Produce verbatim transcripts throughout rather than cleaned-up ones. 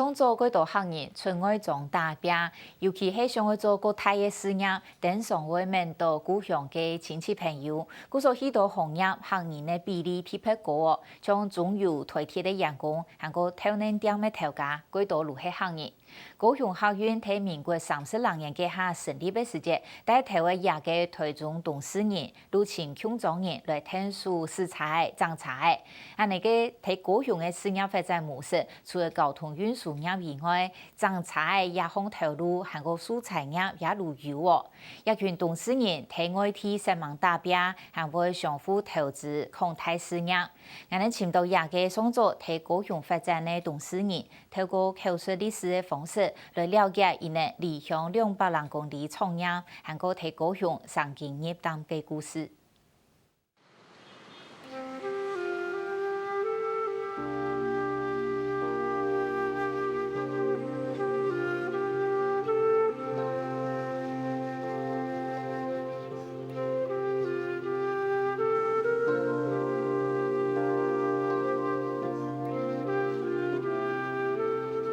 當早蓋多客人出外庄打拚，尤其係想愛做較大个事業，定常會愐到故鄉个親戚朋友，故所許多行業客人个比例特別高哦，像中油、台鐵个員工，還過豆奶店个頭家，蓋多都係客人。高雄客運在民國三十零年該下成立个時節，帶頭个這个台中東勢人， 都請共庄人來𢯭手駛車仔、整車仔。恁呢个在高雄个事業發展模式，除了交通運輸業以外，整車仔這項頭路還過素材業也都有哦。這群東勢人在外地煞猛打拚，還會相互投資擴大事業。𠊎等尋到這个上早在高雄發展个東勢人， 透過口述歷史个方式來了解佢等離鄉兩百零公里創業，還過在高雄生根入淡个故事。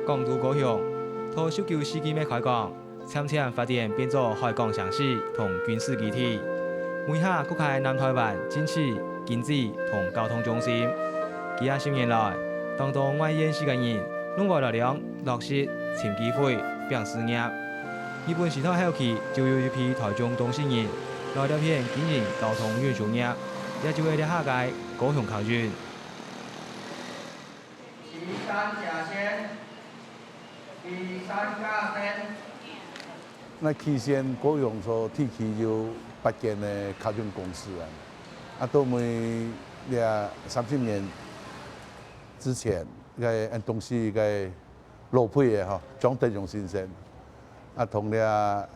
港都高雄，在十九世紀末開港，漸漸發展變做海港城市同軍事基地，為下擴開南台灣政治、經濟同交通中心。幾下十年來，當多外縣市个人攏會來這落實尋機會、拚事業。日本時代後期就有一批台中東勢人來這片經營交通運輸業，也就係這下个高雄客運。 第三甲線，第三甲線。該起先高雄所地區有八間个客運公司啊，啊，到尾這三十年之前，該恁東勢个老輩个吼，張德榮先生，啊，同這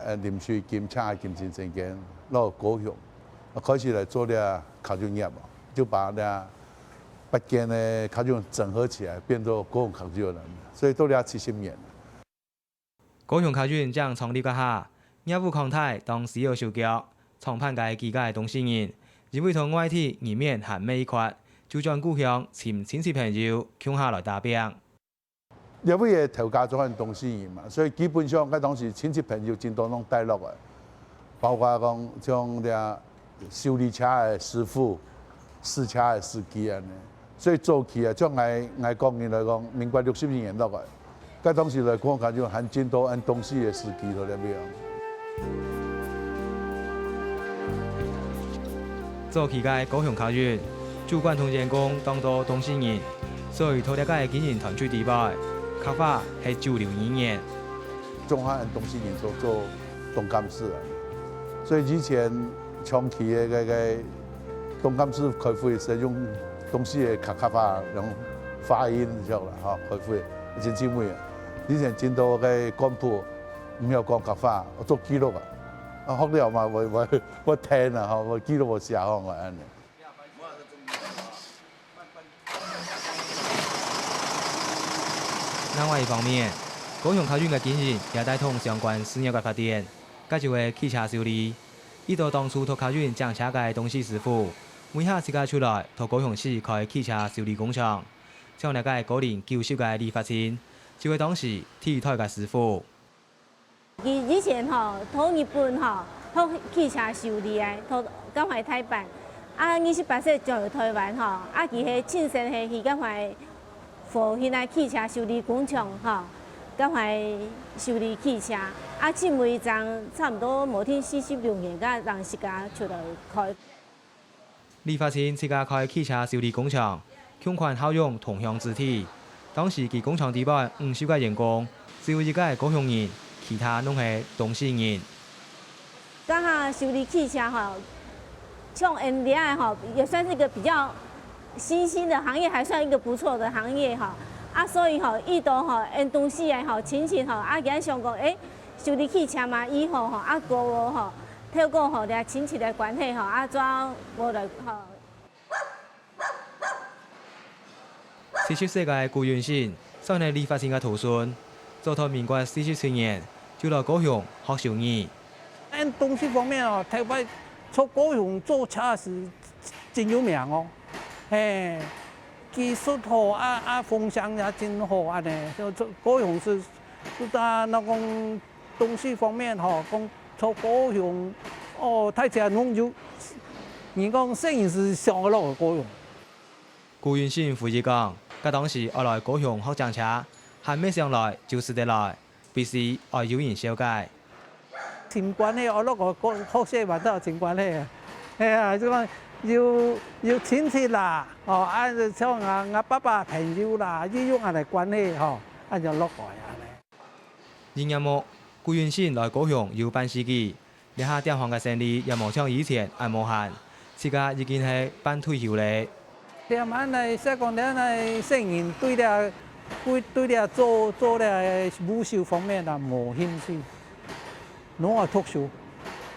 呃林水金、蔡金先生間，落高雄，啊，開始來做這客運業哦，就把這 八間个客運整合起來，變做高雄客運了，所以到這七十年。高雄客運正創立該下，業務擴大當需要手腳，創辦个幾个東勢人，因為同外地人面還吂一塊，就轉故鄉尋親戚朋友共下來打拚。 這位个頭家就係東勢人嘛，所以基本上該當時親戚朋友真多攏帶落來，包括講像這修理車个師傅、試車个司機恁呢。所以早期啊，像𠊎𠊎個人來講，民國六十年落來，該當時來講，感覺還真多恁東勢个司機在該邊。 早期个高雄客運，主管同員工當多東勢人，所以在這个經營團隊裡背，客話係主流語言。總下恁東勢人做做東幹事啊，所以以前長期个該該東幹事開會係用東勢个客客話，用發音就啦吼，開會真趣味啊。以前真多个幹部 毋曉講客話，做記錄啊。啊，學了嘛，會會會聽啊，吼，會記錄會寫好啊，恁呢。另外一方面，高雄客運个經營也帶動相關事業个發展，該就係汽車修理。一到當初在客運整車个東勢師傅，尾下自家出來在高雄市開汽車修理工廠，像這个高齡九十个李發清，就係當時第一代个師傅。 佢以前吼，在日本吼，學汽車修理个，在甲懷大阪。啊，二十八歲轉來台灣吼，啊，佢係親身係去甲懷和興个汽車修理工廠吼，甲懷修理汽車。啊，盡尾正差毋多無定四十六年，甲人自家出來開。 李發清自家開汽車修理工廠，共款效用同鄉子弟。當時佢工廠裡背五十个員工，只有一个高雄人，其他攏係東勢人。這下修理汽車吼，像恁樣个吼，也算是一個比較新興的行業，還算一個不錯的行業吼。啊，所以吼，遇到吼，恁東勢个吼，親戚吼，啊，佢想講，欸，修理汽車嘛，以後吼，啊，過後吼， 透過吼，這親戚个關係吼，啊，轉過來吼。七十歲个古運信，算係李發清个徒孫，早在民國四十七年就來高雄學修理。恁東勢方面哦，頭擺在高雄做車係真有名哦，嘿。技術好啊，啊，風向也真好，恁呢，就，就高雄係，係在那講東西方面吼，講在高雄，哦，大家攏有，人講細人係想愛落高雄。古運新回憶講，佢當時愛來高雄學整車，還吂想來就使得來，必須愛有人紹介。 尋關係，我落个學生嘛都有尋關係。係啊，就講有，有親戚啦，哦，啊，像𠊎，𠊎爸爸朋友啦，又有恁呢關係吼，啊，就落來恁呢。一年目，古運新來高雄有半世紀，這下店項个生理也無像以前恁無閒，自家已經係半退休咧。 這恁呢，係講這恁呢，細人對這，對，對這做，做這武術方面啊，無興趣。攏愛讀書，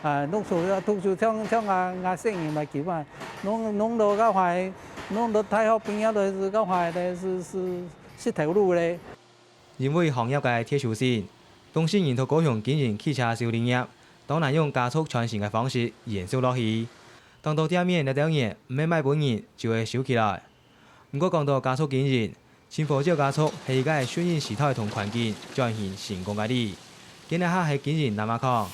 啊，攏所以愛讀書，像，像𠊎，𠊎細人嘛，佢嘛，攏，攏落到壞，攏落大學畢業了，係到壞咧，係，係，係頭路咧。 因為行業个特殊性，當時人在高雄經營汽車修理業，當難用家族傳承个方式延續落去。當多店面這兜年毋係賣分人，就會收起來。毋過講到家族經營，清火鳥家族係一個順應時代同環境轉型成功个例。今這下係經營喇嘛炕，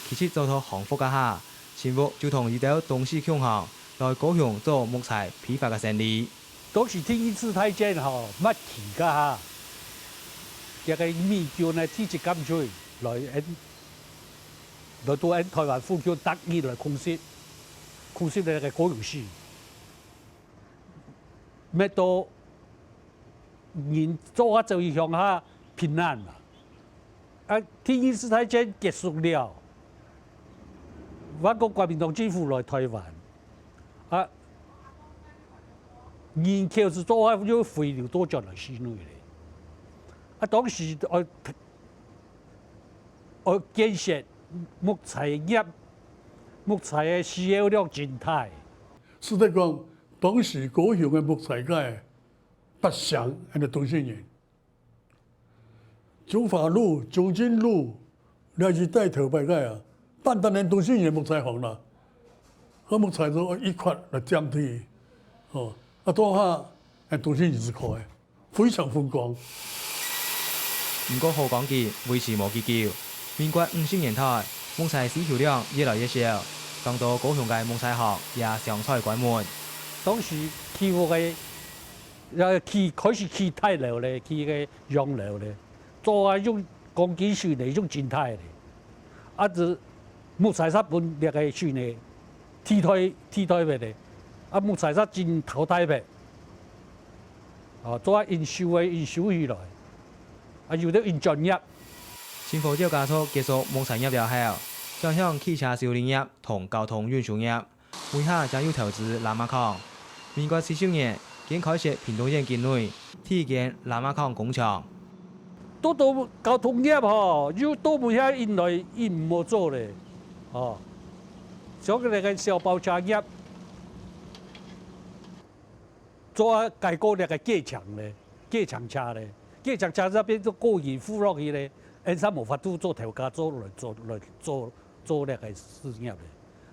其實做到幸福該下，清火就同佢兜同事共下，來高雄做木材批發个生理。 當時第二次大戰吼，末期該下，這个美軍呢，第七艦隊來𫣆，來到𫣆臺灣附近逐日來空襲，空襲這个高雄市，滅到人做下走去鄉下避難啊。啊，第二次大戰結束了，還過國民黨政府來臺灣， 啊，人口係做下又回流倒轉來市內咧。啊，當時愛，愛建設木材業，木材个需要量真大。實在講，當時高雄个木材界，八成恁呢都係人。 中華路、中正路，這一帶頭擺个啊，半單人都係人木材行啦。該木材都一塊來佔地，吼，啊，當下，哎，都係人開，非常風光。毋過好光景維持無幾久，民國五十年代，木材需求量越來越少，當多高雄个木材行也相繼關門。當時起屋个，呃，起，開始起大樓咧，起个洋樓咧。 做啊用鋼筋水泥用真大个，啊，這木材煞分這个水泥替代，替代忒咧，啊，木材煞真淘汰忒，哦，做啊因收个因收起來，啊，有兜因轉業。新火鳥家族結束木材業了後，轉向汽車修理業同交通運輸業。 尾下正有投資喇嘛炕。民國七十年，更開設屏東縣境內第一間喇嘛炕工場。到到交通業吼，又到尾下因來因無做咧，吼，像該个小包車業，做啊改過該个計程咧，計程車咧，計程車這邊做個人付落去咧，𫣆煞無法度做頭家做來做來做 做這个事業咧。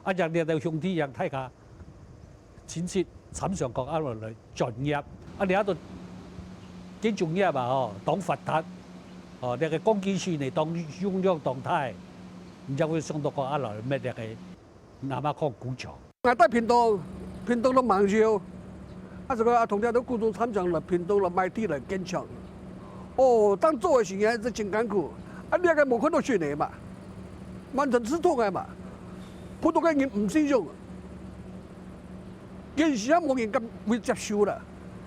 啊，這，這兜兄弟樣大家親戚參詳講啊來，來轉業，啊，這都建築業啊吼，當發達，哦，這个鋼筋水泥當用量當大，你才會想到講啊來滅這个喇嘛炕工場。 𠊎在屏東，屏東都蠻久，啊，這个啊，同樣都故中參詳來屏東來買地來建廠。哦，當做个時間係真艱苦，啊，你个無看到水泥嘛，滿城是土个嘛，普通个人毋信用，現時也無人敢會接受啦。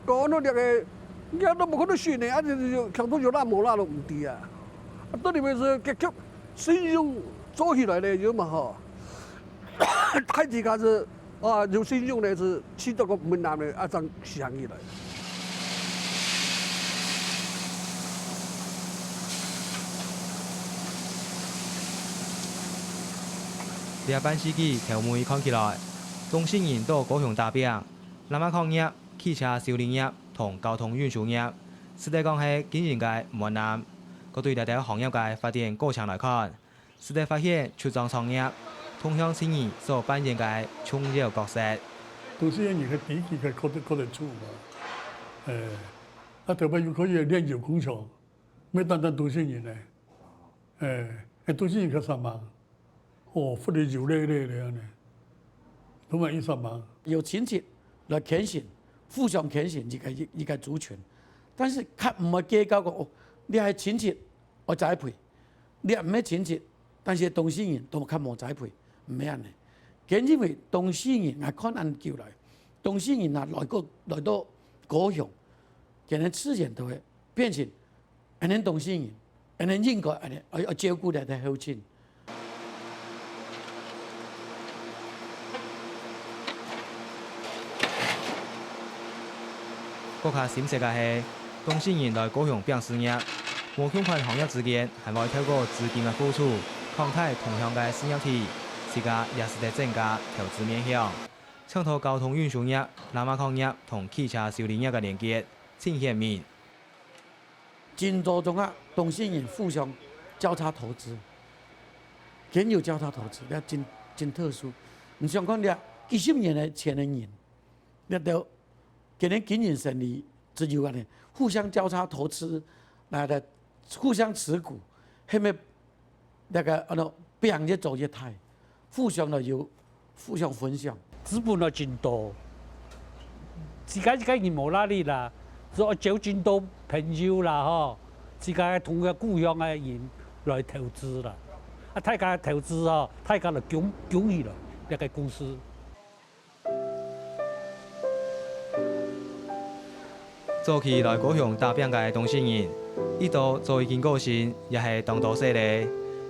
講到這个，你都無看到水泥，啊，就，就，強度有啦無啦都毋知啊。啊，到底係結局信用做起來咧，有嘛吼？ 大自家係，啊，有信用呢，係去到个門南呢，啊，正想起來。這半世紀頭尾看起來，當時人到高雄打拚，喇嘛炕業、汽車修理業同交通運輸業，實在講係經營个門南，過對這兜行業个發展過程來看， 使得發現出張創業，同鄉情誼所扮演个重要角色。都係因為佢地區个靠得，靠得住嘛。欸，啊，頭擺有可以煉油工廠，毋單單東勢人呢。欸，欸，東勢人較煞猛，哦，忽然油咧咧咧恁呢，都嘛一煞猛。有親戚來牽線，互相牽線一個，一個族群，但是較毋會計較講，哦，你係親戚， 愛栽培。你毋係親戚，但是東勢人都較無栽培，毋係恁呢。佢因為東勢人，𠊎看恁久來，東勢人啊，來過，來到高雄，佢等自然都會變成，恁呢東勢人，恁呢應該恁呢，愛，愛照顧佢个後進。 閣較心適个係，東勢人來高雄拚事業，無共款行業之間還會透過資金个互助，擴大同鄉个事業體，自家也使得增加投資面向。像到交通運輸業、拉馬礦業同汽車修理業个連結，盡顯明。 真多種啊，東勢人互相交叉投資，佢有交叉投資，這真，真特殊。你想看這幾十年个前个人，這兜佢等經營生理只有恁呢，互相交叉投資，來，來互相持股，係毋係 該个，恁呢，拚越做越大，互相个有，互相分享。資本个真多，自家一個人無哪裡啦，就愛招真多朋友啦吼，自家同个故鄉个人來投資啦。啊，大家投資吼，大家就共，共起來，這個公司。 早期來高雄打拚个東勢人，已多早已經過身，也係當多細咧。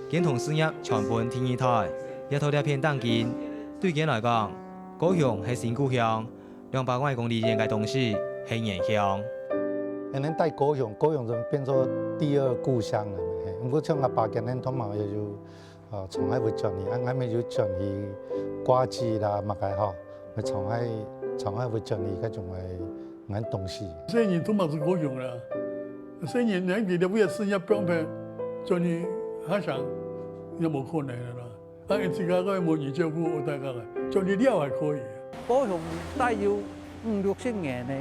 佢等事業傳分第二代，也在這片打緊。對佢等來講，高雄係新故鄉，兩百外公里遠个東勢係原鄉。恁呢戴高雄，高雄就變做第二故鄉了。嘿，毋過像阿爸佢等同學也有 哦，常愛會轉去，啊，𠊎乜有轉去掛機啦，麼个吼，乜常愛，常愛會轉去該種个，𠊎東勢。細人都嘛係高雄啦，細人連佢這位个事業放忒，轉去下鄉也無可能个啦。啊，自家个無人照顧，大家个，轉去了還可以。高雄大約五六十年呢，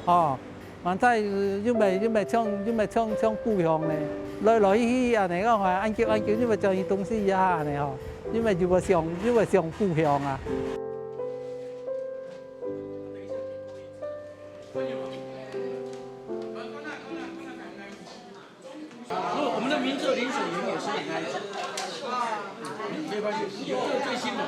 哦， 還在又毋係，又毋係像，又毋係像，像故鄉呢，來來去去恁呢講啊，恁久恁久，又毋係轉去東勢啊恁呢吼，又毋係又會想，又會想故鄉啊。 如果我們的名字臨水園也是很安全，你沒發現？有這個最新的。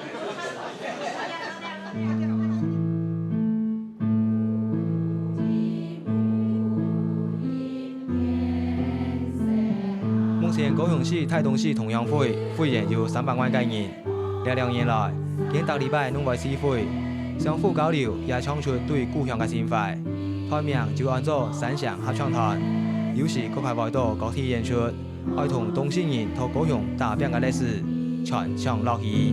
目前高雄市大東勢同鄉會會員有三百外个人， 這兩年來，佢等逐禮拜攏會聚會，相互交流也唱出對故鄉个心懷。團名就安做山城合唱團，有時閣還會到各地演出，愛同東勢人在高雄打拚个歷史傳唱落去。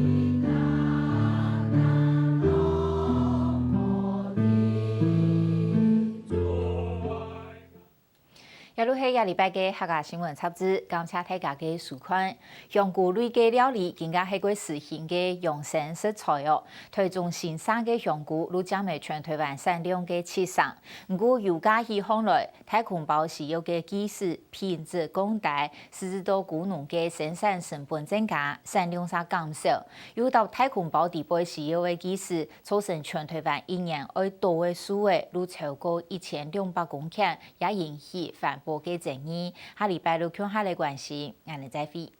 這就係這禮拜个客家新聞雜誌，感謝大家个收看。香菇類个料理更加係過時興个養生食材哦。臺中新社个香菇就佔了全臺灣產量个七成。毋過油價起䟘來，大公包需要个技術品質降低，使得到菇農个生產成本增加，產量嗄減少。又搭大公包底背需要个技術，造成全臺灣一年愛多个樹仔就超過一千兩百公頃， 也引起環保个爭議。下禮拜就共下來關心，𠊎等再會。